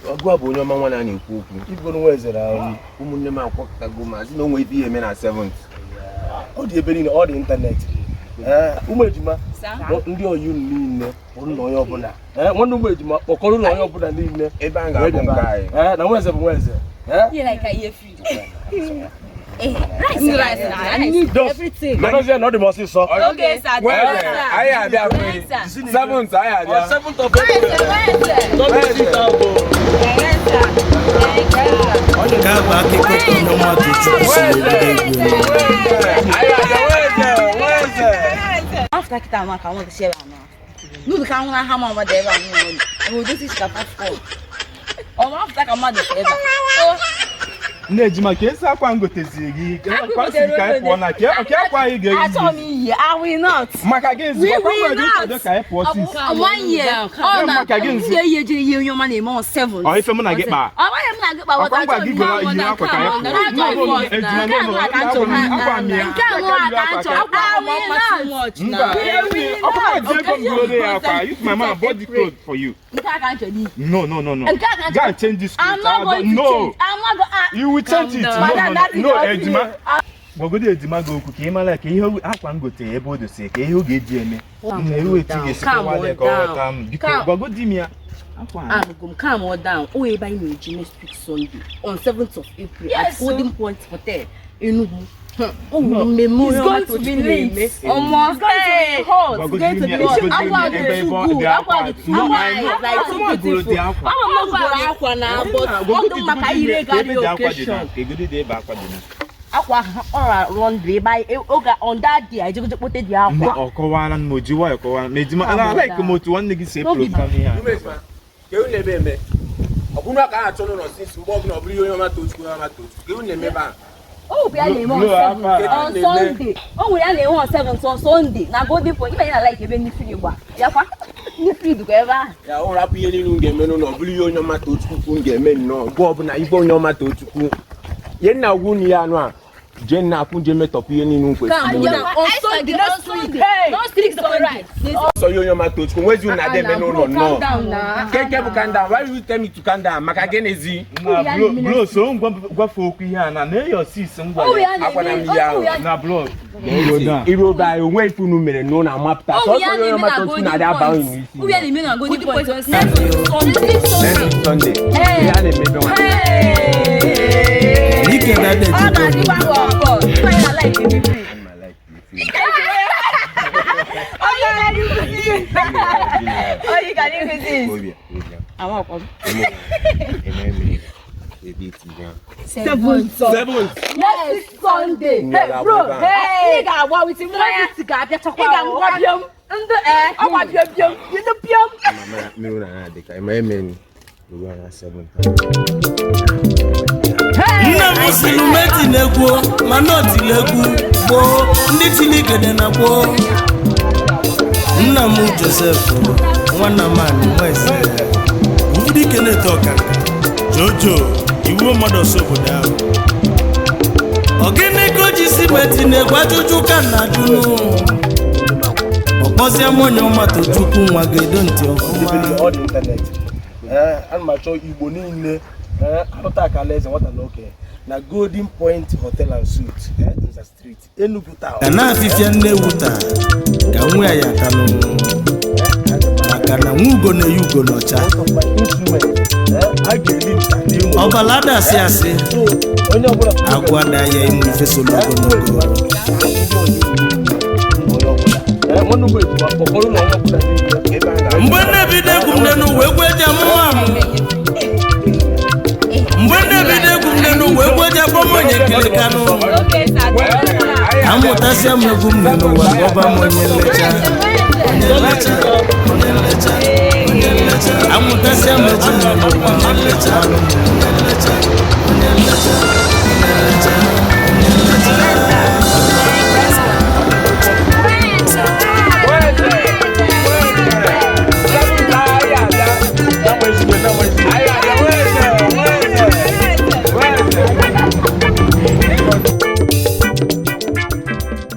Ọgụ a bụ onye ọma nwa na na-ekwu okwu. Iburu nwa eze na ahụ. Ụmụnne m akwakọtago ma sị na o nwere ife ihe eme na 7th. Ọ dị ebe niile, ọ dị ịntanetị. Ee, ụmụ ejima, ndị oyi unu niile kpọrọ na onye ọbụla. Ee, nwanne ụmụ ejima kpọkọrọ na onye ọbụla niile. Ebe a ga-abụ nke anyị. Ee, na nwa eze bụ nwa eze. Ee, Ihe like ihe free. Eh, rice, rice, I need everything. merezie na ọ dị m ọsịsọ. Okay, sir. Nweze, anyị abịa kwe. 7th anyị abịa. 7th of April. Nweze. Nke a bụ akụkọ ka onye ọma Tochukwu si wee bido egwu elu. Anyị abịa Nweze, Nweze. After kita ma ka wọn share na. Nudu ka nwụrụ ha ma ọmọdé ebe a nwụrụ ọnụ. Ewu dosi ka popcorn. Ọmọ after ka mmadụ ebe a. Nne ejima, ka esi akwa ngoteziri gị Akwa ka sị ka anyị pụọ na ka akwa anyị ga-eyi. Achọ m iyi, I will not. Maka gị We nzukọ will kwa gị not. kwado ka anyị pụọ sis. One year. Ọ na Maka gị nzu. ihe ihe jiri ihe onye ọma na-eme on 7. Ọ ife mụ na gị kpaa. Ọ nwaghị m na gị kpaa. Ọkwa ngwa gị goro yiri akwa ka anyị pụọ. Achọ m No, no, ejima, no, no, akwa m ya. Nke a nwa aka achọ. I will not. Mba, ọkwa ji ego m goro ya akwa. Use my man bought the clothes for you. Nke a ka m chọrọ iyi. No, no, no, no. Nke a ka m Go and change this I'm clothes. not going to No. change. I'm not going. You will change it. No, Madam, no, that is no, your ejima. opinion. Gwagodi ejima gị okwu ka ị mara ka ihe akwa m gotere ebe o dosere ka ihe ọ ga-eji eme. Nna ewu etu ị ga-esi Calm kọwaa ya ka ọ down. ghọta m. Biko Calm. gwagodi m ya. Akwa a. Amugum, calm or down. O ebe anyị na-eji next week Sunday on 7th of April at Golden Point Hotel, Enugu. O nwere mmemme onye ọma Tochukwu na-eme. Omo, it's going to be hot. It's going to be hot. Akwa dị too good. Akwa dị too nice. Like too beautiful. Ama m na goro akwa na but ọ dị mma ka anyị ire ga dị occasion. Egodi dị ebe akwa dị na. Akwa ahụ ọ ra laundry ebe anyị oge on that day anyị jegoje kpote dị Nne akwa. ọ kọwara m o ji nwayọ kọwara m ejima Calm na like down. m otu nwanne gị si No be epro ihe a. Ụmụ ejima, ka ewu na-eme eme. Ọ bụrụ ka a na-achọ n'ụlọ since mgbe ọbụla ọ bụrụ ihe onye ọma Tochukwu onye ọma Tochukwu. Ka ewu na-eme ebe a. O nwere ya na-eme on Blow 7th akwa. on Sunday. O nwere ya na-eme on 7th on Sunday na Golden Point. Ibe ya na like ebe ndị free gba. Ya kwa ndị free dịkwa ebe ahụ. Ya ọ rapụ ihe niile m ga-eme n'ụlọ ọ bụrụ ihe onye ọma Tochukwu m ga-eme nnọọ mgbe ọbụla ibe onye ọma Tochukwu ihe nna gwu unu ya anụ a jee nna akwụ jee metọpụ ihe niile m kwesịrị ime. On Sunday next week. Hey. Next week Sunday. Ọsọ ihe onye ọma Tochukwu nwezi unu na-adị eme n'ụlọ nnọọ keke bụ calm down, why you tell me to calm down maka gịnịzi? Na bro bro so m gwafe okwu ihe a na na eyo sis ngwa O ya. ya Akwa na na-eme. mmiri ahụ. O ya Na bro. Iru obe anyị onwe ife unu mere n'ụlọ amapụta O sọsọ ya ihe onye na-eme ọma na Tochukwu Golden na-adị aba unu Point. n'isi. O ya na-eme na Golden Point on next week Sunday. Next Sunday ihe a na-eme ebe nwa. Hey. Ike na-ada Ọ ejikọ na-adịkwa ka ọkọ. Ibe ya na like ebe free. Oh, you can even this. Obia, obia. Àwọn ọkọ. Ebe iti ya. Seventh. Seventh. Next Sunday. Hey, bro. Hey. Ị ga-agba with mmanya. Ị ga-agba piom. Ndị eh, ọgba piom piom. Ndị piom. Mama, mmiri na adị ka eme eme ni. Ugbu a na seventh. Nne m sịrị meti na-egwu mana o tiri egwu gboo ndị tiri igede na gboo. Nna m Joseph nwanna m anị nweze dike na-eto ọkanka Jojo, iwu mmadụ ọsọ obodo ahụ. Ọ gịnị ka o ji si meti na-egwu ajụjụ ka nna jụnụ ọkpọzie m onye ọma Tochukwu nwa ga-edo ntị ọfụma. Ọ dị ịntanetị. Ee, ana m achọ Igbo niile. Ee, arụta akala eze nwata na okenye na Golden Point Hotel and Suites, ee, Nza Street, Enugu Town. Ga na-afịfịa nne ewu taa ka nwa ya ya atalụ maka na nwa ugo na-eyi ugo n'ọcha. Most of my instrument, ee, a ga-eli nta n'Imo. Ọbala ada asị asị So, onye ọbụla agwụ ada ya ịmụ ife solo ogologo. Ee, nwanne m ejima kpọkọrọ na onye ọbụla niile. Ebe a ga-abụ. Mgbe na-ebido egwu m n'elu wee egwu eji amụma amụ mgbe na-ebido egwu m n'elu wee egwu eji akpọ m onye nkiri kanụ. Okay, sir. Amụtasịa m egwu m n'elu ụwa gbọba m onye nlecha onye nlecha onye nlecha onye nlecha amụtasịa m egwu m n'elu ụwa onye nlecha onye nlecha onye nlecha.